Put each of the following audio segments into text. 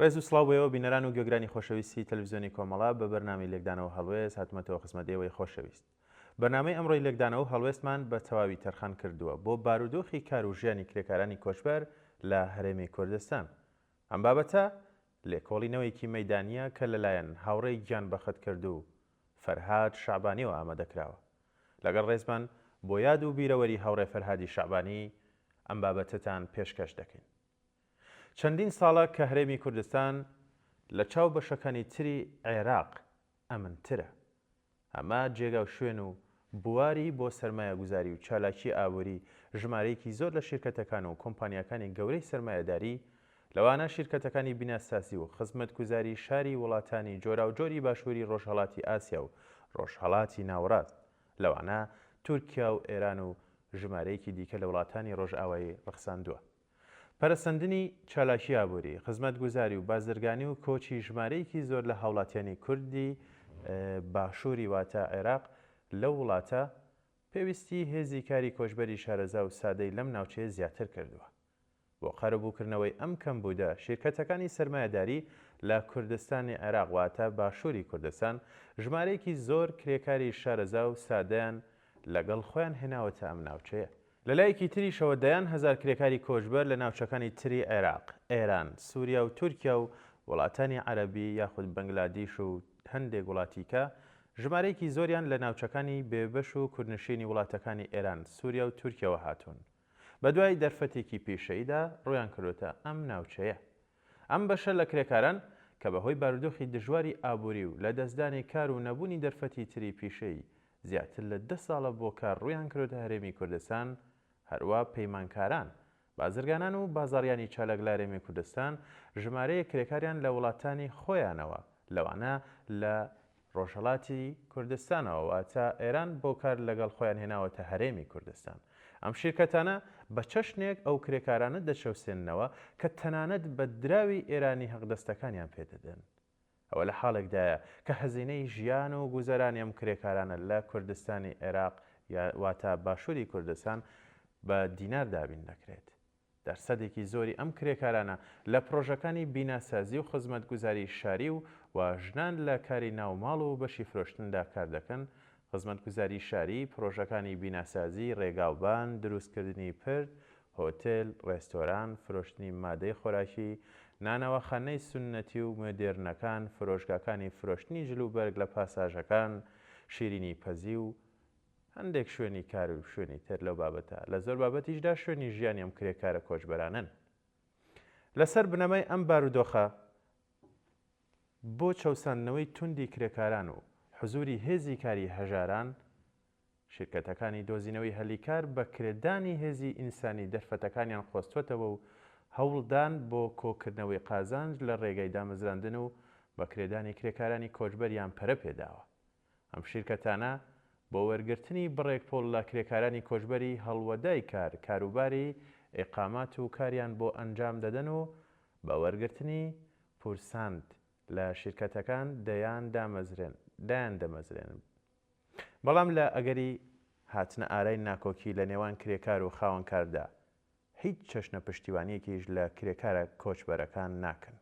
ڕێز و سڵاو بۆ ئێوە بینەران و گوێگرانی خۆشەویستی تەلەفزیۆنی کۆمەڵە، بە بەرنامەی لێکدانەوە هەڵوێست هاتمەتەوە خزمەت ئێوەی خۆشەویست. بەرنامەی ئەمڕۆی لێکدانەوە و هەڵوێستمان بە تەواوی تەرخان کردووە بۆ بارودۆخی کار و ژیانی کرێکارانی کۆچبەر لە هەرێمی کوردستان. ئەم بابەتە لێکۆڵینەوەیەکی مەیدانییە کە لەلایەن هاوڕێی گیانبەختکردوو فەرهاد شەعبانیەوە ئامادە کراوە. لەگەڵ ڕێزمان بۆ یاد و بیرەوەری هاوڕێ فەرهادی شەعبانی ئەم بابەتەتان پێشکەش دەکەین. چەندین ساڵە کە هەرێمی کوردستان لە چاو بەشەکانی تری عێراق ئەمنترە. ئەمە جێگا و شوێن و بواری بۆ سەرمایەگوزاری و چالاکی ئابووری ژمارەیەکی زۆر لە شیرکەتەکان و کۆمپانیاکانی گەورەی سەرمایەداری لەوانە شیرکەتەکانی بیناسازی و خزمەتگوزاری شاری وڵاتانی جۆراوجۆری باشووری ڕۆژهەڵاتی ئاسیا و ڕۆژهەڵاتی ناوەڕاست لەوانە تورکیا و ئێران و ژمارەیەکی دیکە لە وڵاتانی ڕۆژئاوایی ڕەخساندووە. پەرەسەندنی چالاکی ئابووری، خزمەتگوزاری و بازرگانی و کۆچی ژمارەیەکی زۆر لە هاوڵاتیانی کوردی باشووری واتە عێراق لەو وڵاتە، پێویستی هێزی کاری کۆچبەری شارەزا و سادەی لەم ناوچەیە زیاتر کردووە. بۆ قەرەبووکردنەوەی ئەم کەمبوودە، شیرکەتەکانی سەرمایەداری لە کوردستانی عێراق واتە باشووری کوردستان، ژمارەیەکی زۆر کرێکاری شارەزا و سادەیان لەگەڵ خۆیان هێناوەتە ئەم ناوچەیە. لەلایەکی تریشەوە دەیان هەزار کرێکاری کۆچبەر لە ناوچەکانی تری عێراق، ئێران، سوریا و تورکیا و وڵاتانی عەرەبی یاخود بەنگلادیش و هەندێک وڵاتیکە، ژمارەیەکی زۆریان لە ناوچەکانی بێبەش و کوردنشینی وڵاتەکانی ئێران، سوریا و تورکیاوە هاتوون. بەدوای دەرفەتێکی پیشەییدا ڕوویان کردۆتە ئەم ناوچەیە. ئەم بەشە لە کرێکاران کە بەهۆی بارودۆخی دژواری ئابووری و لەدەستدانی کار و نەبوونی دەرفەتی تری پیشەیی زیاتر لە دە ساڵە بۆ کار ڕوویان کردۆتە هەرێمی کوردستان، هەروا پەیمانکاران، بازرگانان و بازاڕیانی چالاک لە هەرێمی کوردستان ژمارەیەک کرێکاریان لە وڵاتانی خۆیانەوە لەوانە لە ڕۆژهەڵاتی کوردستانەوە واتە ئێران بۆ کار لەگەڵ خۆیان هێناوەتە هەرێمی کوردستان. ئەم شیرکەتانە بە چەشنێک ئەو کرێکارانە دەچەوسێننەوە کە تەنانەت بە دراوی ئێرانی هەقدەستەکانیان پێ دەدەن. ئەوە لە حاڵێکدایە کە هەزینەی ژیان و گوزەرانی ئەم کرێکارانە لە کوردستانی عێراق یا واتە باشووری کوردستان بە دینار دابین دەکرێت. دەرسەدێکی زۆری ئەم کرێکارانە لە پڕۆژەکانی بیناسازی و خزمەتگوزاری شاری و و ژنان لە کاری ناو ماڵ و بەشی فرۆشتندا کار دەکەن، خزمەتگوزاری شاری، پڕۆژەکانی بیناسازی، ڕێگاوبان، دروستکردنی پرد، هۆتێل، ڕێستۆران، فرۆشتنی مادەی خۆراکی، نانەواخانەی سوننەتی و مۆدێرنەکان، فرۆشگاکانی فرۆشتنی جلوبەرگ لە پاساژەکان، شیرینی پەزی و هەندێک شوێنی کار و شوێنی تر لەو بابەتە، لە زۆر بابەتیشدا شوێنی ژیانی ئەم کرێکارە کۆچبەرانەن. لەسەر بنەمای ئەم بارودۆخە، بۆ چەوساندنەوەی توندی کرێکاران و حزوری هێزی کاری هەژاران، شیرکەتەکانی دۆزینەوەی هەلی کار بە کرێدانی هێزی ئینسانی دەرفەتەکانیان قۆستوەتەوە و هەوڵدان بۆ کۆکردنەوەی قازانج لە ڕێگای دامەزراندن و بەکرێدانی کرێکارانی کۆچبەریان پەرە پێداوە. ئەم شیرکەتانە بۆ وەرگرتنی بڕێک پوڵ لە کرێکارانی کۆچبەری هەڵوەدای کار کاروباری ئیقامات و کاریان بۆ ئەنجام دەدەن و بە وەرگرتنی پورسانت لە شیرکەتەکان دەیان دامەزرێن دایان دەمەزرێنن بەڵام لە ئەگەری هاتنە ئارای ناکۆکی لە نێوان کرێکار و خاوەنکاردا هیچ چەشنە پشتیوانیەکیش لە کرێکارە کۆچبەرەکان ناکەن.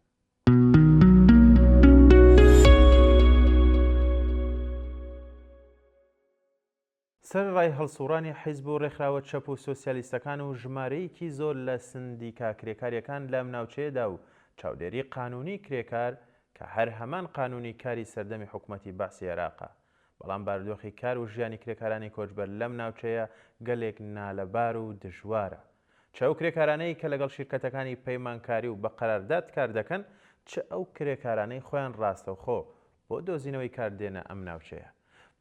سەرەڕای هەڵسوڕانی حیزب و ڕێکخراوە چەپ و سۆسیالیستەکان و ژمارەیەکی زۆر لە سندیکا کرێکاریەکان لەم ناوچەیەدا و چاودێری قانونی کرێکار کە هەر هەمان قانونی کاری سەردەمی حکومەتی بەعسی عێراقە بەڵام بارودۆخی کار و ژیانی کرێکارانی کۆچبەر لەم ناوچەیە گەلێک نالەبار و دژوارە چ ئەو کرێکارانەی کە لەگەڵ شیرکەتەکانی پەیمانکاری و بە قەرارداد کار دەکەن، چ ئەو کرێکارانەی خۆیان ڕاستەوخۆ بۆ دۆزینەوەی کار دێنە ئەم ناوچەیە.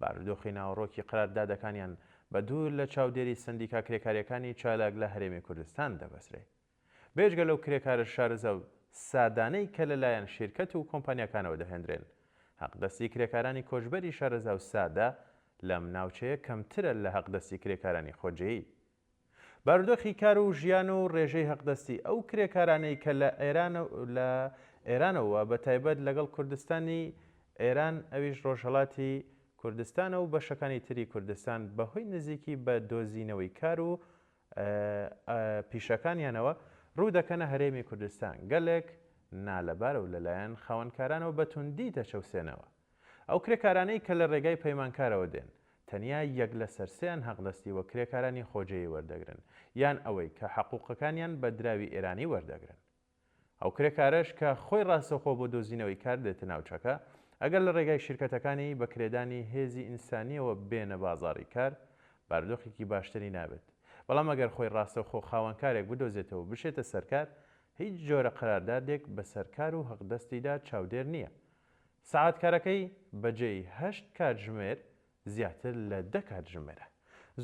بارودۆخی ناوەڕۆکی قەراردادەکانیان بە دوور لە چاودێری سەندیکا کرێکارییەکانی چالاک لە هەرێمی کوردستان دەبەسرێ. بێجگە لەو کرێکارە شارەزا و سادانەی کە لە لایەن شیرکەت و کۆمپانیاکانەوە دەهێندرێن. هەقدەستی کرێکارانی کۆچبەری شارەزا و سادە لەم ناوچەیە کەمترە لە هەقدەستی کرێکارانی خۆجێیی. بارودۆخی کار و ژیان و ڕێژەی هەقدەستی ئەو کرێکارانەی کە لە ئێران لە ئێرانەوە بە تایبەت لەگەڵ کوردستانی ئێران ئەویش ڕۆژهەڵاتی کوردستانە و بەشەکانی تری کوردستان بەهۆی نزیکی بە دۆزینەوەی کار و پیشەکانیانەوە ڕوو دەکەنە هەرێمی کوردستان گەلێک. نالەبارە و لەلایەن خاوەنکارانەوە بە توندی دەچەوسێنەوە. ئەو کرێکارانەی کە لە رێگای پەیمانکارەوە دێن، تەنیا یەک لەسەر سێیان حەقدەستی وەک کرێکارانی خۆجێیی وەردەگرن، یان ئەوەی کە حقوقەکانیان بە دراوی ئێرانی وەردەگرن. ئەو کرێکارەش کە خۆی ڕاستەوخۆ بۆ دۆزینەوەی کار دێتە ناوچەکە، ئەگەر لە ڕێگای شیرکەتەکانی بە کرێدانی هێزی ئینسانییەوە بێنە بازاڕی کار، بارودۆخێکی باشتری نابێت. بەڵام ئەگەر خۆی ڕاستەوخۆ خاوەنکارێک بدۆزێتەوە و بچێتە سەر کار، هیچ جۆرە قەراردادێک بەسەر کار و حەقدەستیدا چاودێر نییە. سەعات کارەکەی بە جێی هەشت کاتژمێر زیاتر لە دە کاتژمێرە.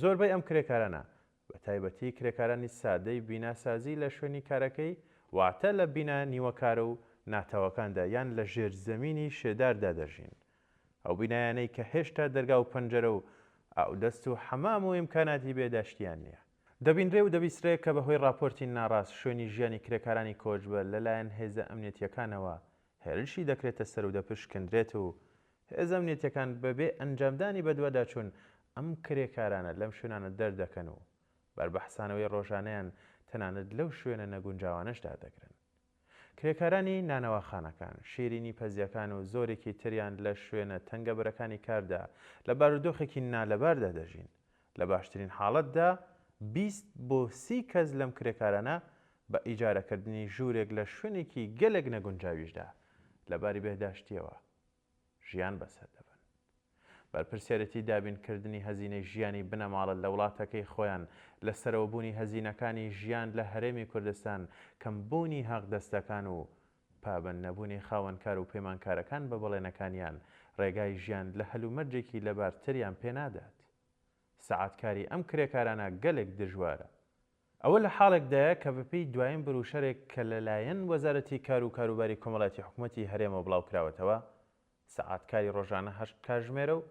زۆربەی ئەم کرێکارانە بە تایبەتی کرێکارانی سادەی بیناسازی لە شوێنی کارەکەی واتە لە بینا نیوەکارە و ناتەواوەکاندا یان لە ژێرزەمینی شێداردا دەژین. ئەو بینایانەی کە هێشتا دەرگا و پەنجەرە و ئاودەست و حەمام و ئیمکاناتی بێداشتیان نییە. دەبینرێ و دەبیسترێ کە بە هۆی ڕاپۆرتی ناڕاست شوێنی ژیانی کرێکارانی کۆچبەر لە لایەن هێزە ئەمنیەتییەکانەوە هێرشی دەکرێتە سەر و دەپشکندرێت و هێزە ئەمنیەتیەکان بەبێ ئەنجامدانی بەدواداچوون ئەم کرێکارانە لەم شوێنانە دەردەکەن و بەر بە حەسانەوەی ڕۆژانەیان تەنانەت لەو شوێنە نەگونجاوانەشدا دەگرن. کرێکارانی نانەواخانەکان، شیرینی پەزیەکان و زۆرێکی تریان لە شوێنە تەنگەبەرەکانی کاردا لە بارودۆخێکی نالەباردا دەژین. لە باشترین حاڵەتدا 20 بۆ 30 کەس لەم کرێکارانە بە ئیجارەکردنی ژوورێک لە شوێنێکی گەلێک نەگونجاویشدا لە باری بێهداشتییەوە ژیان بەسەر دەبەن. بەرپرسیارێتی دابینکردنی هەزینەی ژیانی بنەماڵە لە وڵاتەکەی خۆیان، لە سەرەوەبوونی هەزینەکانی ژیان لە هەرێمی کوردستان، کەمبوونی حەقدەستەکان و پابەندنەبوونی خاوەنکار و پەیمانکارەکان بە بەڵێنەکانیان، ڕێگای ژیان لە هەلومەرجێکی لەبارتریان پێ نادات. سەعات کاری ئەم کرێکارانە گەلێک دژوارە. ئەوە لە حاڵێکدایە کە بەپێی دوایین بروشەرێک کە لە لایەن وەزارەتی کار و کاروباری کۆمەڵایەتی حکومەتی هەرێمەوە بڵاو کراوەتەوە، سەعات کاری ڕۆژانە هەشت کاژمێرە و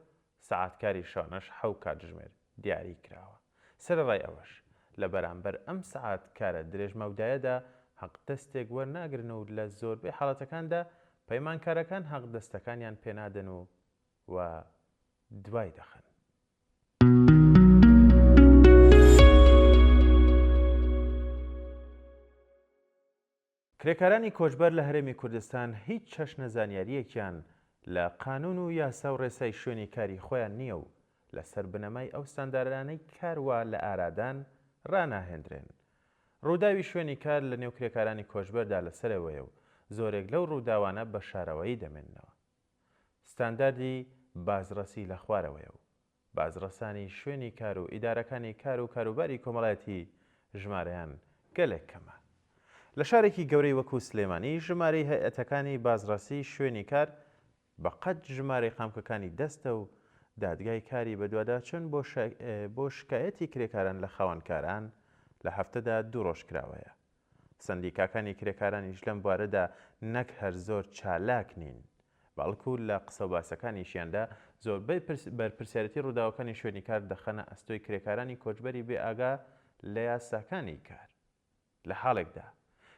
سەعات کاری شەوانەش حەو کاتژمێر دیاری کراوە. سەرەڕای ئەوەش، لە بەرامبەر ئەم سەعات کارە درێژمەودایەدا حەقدەستێک وەرناگرن و لە زۆربەی حاڵەتەکاندا پەیمانکارەکان حەقدەستەکانیان پێنادەن و و دوای دەخەن. کرێکارانی کۆچبەر لە هەرێمی کوردستان هیچ چەشنە زانیارییەکیان لە قانوون و یاسا و ڕێسای شوێنی کاری خۆیان نییە و لەسەر بنەمای ئەو ستاندارانەی کار وا لە ئارادان ڕاناهێندرێن. ڕووداوی شوێنی کار لە نێو کرێکارانی کۆچبەردا لەسەرەوەیە و زۆرێک لەو ڕووداوانە بە شارەوەیی دەمێننەوە. ستانداردی بازرەسی لە خوارەوەیە و بازرەسانی شوێنی کار و ئیدارەکانی کار و کاروباری کۆمەڵایەتی ژمارەیان گەلێک کەمە. لە شارێکی گەورەی وەکو سلێمانی ژمارەی هەیئەتەکانی بازرەسی شوێنی کار بە قەد ژمارەی قامکەکانی دەستە و دادگای کاری بەدواداچون بۆ بۆ شکایەتی کرێکاران لە خاوەنکاران لە هەفتەدا دوو ڕۆژ کراوەیە. سەندیکاکانی کرێکارانیش لەم بوارەدا نەک هەر زۆر چالاک نین، بەڵکو لە قسەوباسەکانیشیاندا زۆربەی بەرپرسیارێتی ڕووداوەکانی شوێنی کار دەخەنە ئەستۆی کرێکارانی کۆچبەری بێ ئاگا لە یاساکانی کار. لە حاڵێکدا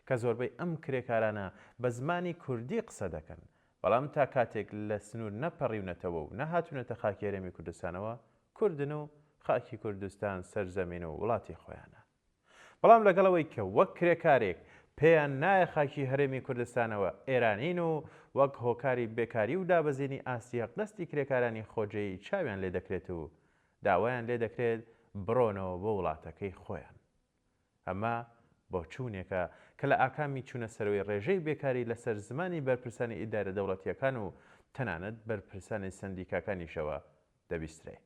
کە زۆربەی ئەم کرێکارانە بە زمانی کوردی قسە دەکەن، بەڵام تا کاتێک لە سنوور نەپەڕیونەتەوە و نەهاتوونەتە خاکی هەرێمی کوردستانەوە، کوردن و خاکی کوردستان سەرزەمین و وڵاتی خۆیانە. بەڵام لەگەڵ ئەوەی کە وەک کرێکارێک پێیان نایە خاکی هەرێمی کوردستانەوە ئێرانین و وەک هۆکاری بێکاری و دابەزینی ئاستی هەقدەستی کرێکارانی خۆجێی چاویان لێ دەکرێت و داوایان لێ دەکرێت بڕۆنەوە بۆ وڵاتەکەی خۆیان. ئەمە بۆچوونێکە کە لە ئاکامی چوونە سەرەوەی ڕێژەی بێکاری لەسەر زمانی بەرپرسانی ئیدارە دەوڵەتییەکان و تەنانەت بەرپرسانی سەندیکاکانیشەوە دەبیسترێ.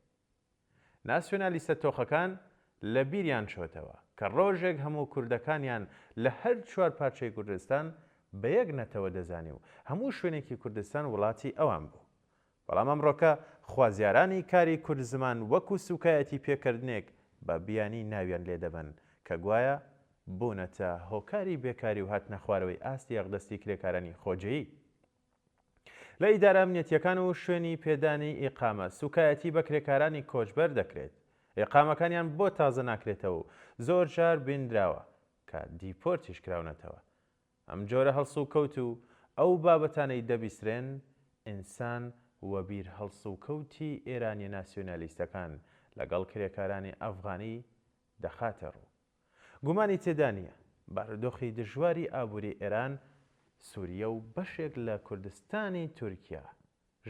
ناسیۆنالیستە تۆخەکان لە بیریان چۆتەوە کە ڕۆژێک هەموو کوردەکانیان لە هەر چوار پارچەی کوردستان بە یەک نەتەوە دەزانی و هەموو شوێنێکی کوردستان وڵاتی ئەوان بوو. بەڵام ئەمڕۆکە خوازیارانی کاری کوردزمان وەکو سوکایەتی پێکردنێک بە بیانی ناویان لێ دەبەن کە گوایە بوونەتە هۆکاری بێکاری و هاتنەخوارەوەی ئاستی ئەقدەستی کرێکارانی خۆجێی. لە ئیدارە ئەمنیەتییەکان و شوێنی پێدانی ئیقامە سووکایەتی بە کرێکارانی کۆچبەر دەکرێت، ئیقامەکانیان بۆ تازە ناکرێتەوە و زۆر جار بیندراوە کە دیپۆرتیش کراونەتەوە. ئەم جۆرە هەڵسوکەوت و ئەو بابەتانەی دەبیسترێن ئینسان وەبیر هەڵسوکەوتی ئێرانیە ناسیۆنالیستەکان لەگەڵ کرێکارانی ئەفغانی دەخاتە ڕوو. گومانی تێدا نییە بارودۆخی دژواری ئابووری ئێران. سوریە و بەشێک لە کوردستانی تورکیا،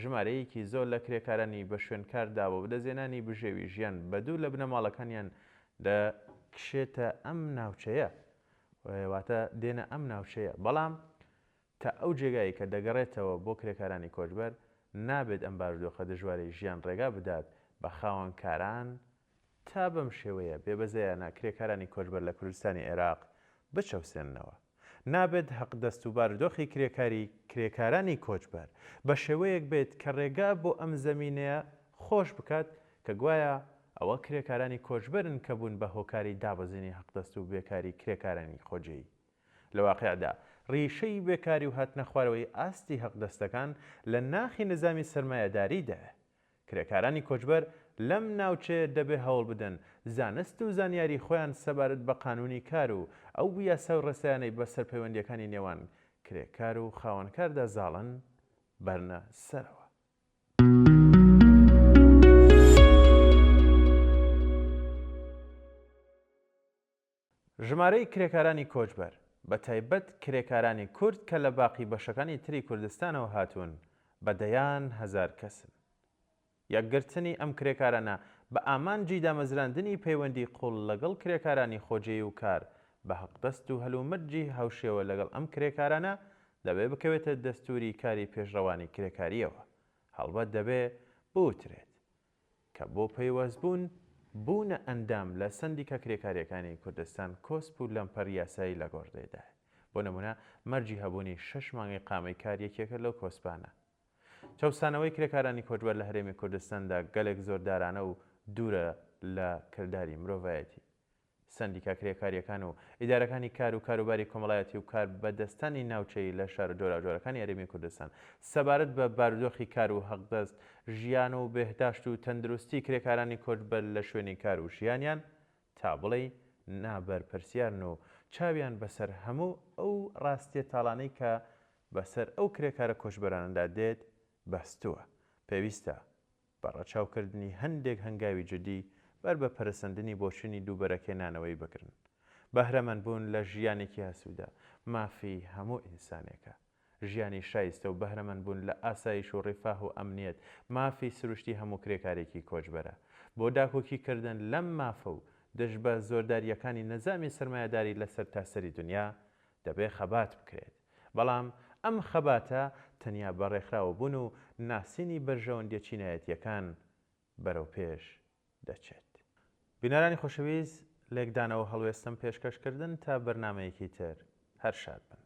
ژمارەیەکی زۆر لە کرێکارانی بە شوێنکاردا بۆ بەدەستهێنانی بژێوی ژیان بە دوور لە بنەماڵەکانیان دەکشێتە ئەم ناوچەیە واتە دێنە ئەم ناوچەیە بەڵام تا ئەو جێگایەی کە دەگەڕێتەوە بۆ کرێکارانی کۆچبەر نابێت ئەم بارودۆخە دژوارەی ژیان ڕێگا بدات بە خاوەنکاران تا بەم شێوەیە بێبەزەیانە کرێکارانی کۆچبەر لە کوردستانی عێراق بچەوسێننەوە. نابێت هەقدەست و بارودۆخی کرێکاری کرێکارانی کۆچبەر بە شێوەیەک بێت کە ڕێگا بۆ ئەم زەمینەیە خۆش بکات کە گوایا ئەوە کرێکارانی کۆچبەرن کە بوون بە هۆکاری دابەزینی هەقدەست و بێکاری کرێکارانی خۆجێی. لە واقیعدا ڕیشەی بێکاری و هاتنەخوارەوەی ئاستی هەقدەستەکان لە ناخی نزامی سەرمایەداریدایە. کرێکارانی کۆچبەر لەم ناوچەیە دەبێ هەوڵ بدەن زانست و زانیاری خۆیان سەبارەت بە قانوونی کار و ئەو یاسا و ڕێسایانەی بەسەر پەیوەندییەکانی نێوان کرێکار و خاوەنکاردا زاڵن بەرنە سەرەوە. ژمارەی کرێکارانی کۆچبەر، بە تایبەت کرێکارانی کورد کە لە باقی بەشەکانی تری کوردستانەوە هاتوون، بە دەیان هەزار کەسن. یەکگرتنی ئەم کرێکارانە بە ئامانجی دامەزراندنی پەیوەندی قووڵ لەگەڵ کرێکارانی خۆجێی و کار بە هەقدەست و هەلومەرجی هاوشێوە لەگەڵ ئەم کرێکارانە، دەبێ بکەوێتە دەستووری کاری پێشڕەوانی کرێکارییەوە. هەڵبەت دەبێ بوترێت، کە بۆ پەیوەستبوون بوونە ئەندام لە سەندیکا کرێکارییەکانی کوردستان کۆسپ و لەمپەر یاسایی لە گۆڕدێدایە. بۆ نموونە مەرجی هەبوونی شەش مانگ ئیقامەی کار یەکێکە لەو کۆسپانە. چەوسانەوەی کرێکارانی کۆچبەر لە هەرێمی کوردستاندا گەلێک زۆردارانە و دوورە لە کرداری مرۆڤایەتی. سەندیکا کرێکارییەکان و ئیدارەکانی کار و کاروباری کۆمەڵایەتی و کاربەدەستانی ناوچەیی لە شارە جۆراوجۆرەکانی هەرێمی کوردستان سەبارەت بە بارودۆخی کار و هەقدەست ژیان و بێهداشت و تەندروستی کرێکارانی کۆچبەر لە شوێنی کار و ژیانیان تا بڵێی نابەرپرسیارن و چاویان بەسەر هەموو ئەو ڕاستیە تاڵانەی کە بەسەر ئەو کرێکارە کۆچبەرانەدا دێت بەستووە پێویستە بە ڕەچاوکردنی هەندێک هەنگاوی جدی بەر بە پەرەسەندنی بۆچوونی دووبەرەکێنانەوەی بگرن. بەهرەمەندبوون لە ژیانێکی ئاسوودە مافی هەموو ئینسانێکە. ژیانی شایستە و بەهرەمەندبوون لە ئاسایش و ڕیفاه و ئەمنیەت مافی سروشتی هەموو کرێکارێکی کۆچبەرە. بۆ داکۆکی کردن لەم مافە و دژ بە زۆردارییەکانی نزامی سەرمایەداری لە سەرتاسەری دنیا دەبێ خەبات بکرێت. بەڵام ئەم خەباتە تەنیا بە ڕێکخراوەبوون و ناسینی بەرژەوەندیە چینایەتیەکان بەرەوپێش دەچێت. بینەرانی خۆشەویست لێکدانەوە هەڵوێستم پێشکەش کردن تا بەرنامەیەکی تر هەر شاد بن.